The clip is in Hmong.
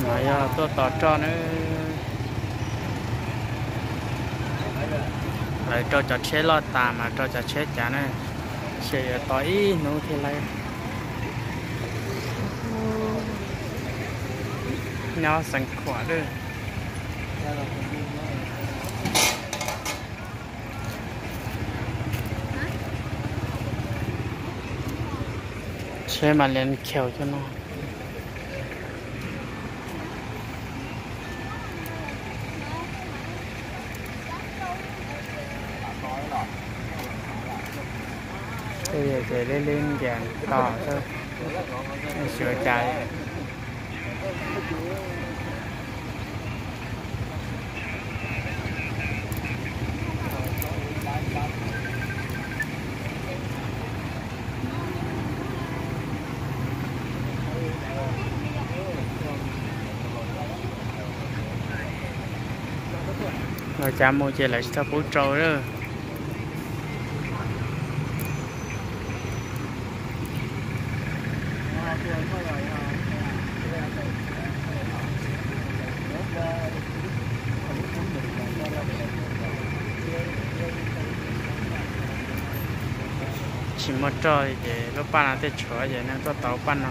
Mas yog tuaj tos roj na. Lawv rau cov tsheb loj tas mas rau cov tsheb cav na. Xyov yuav tos ib hnub thiab lawm. Nyob Xeev Khuam lawm. Tsheb mas lias khiaus cov no. Tej ces li li ntias tos xwb, xyuas cas. Los cas mus ces lawv tsis tau pub rau lawm. Tsis muaj roj li ces lub paj no thiaj tshuav ces neeg tuaj tau paj no.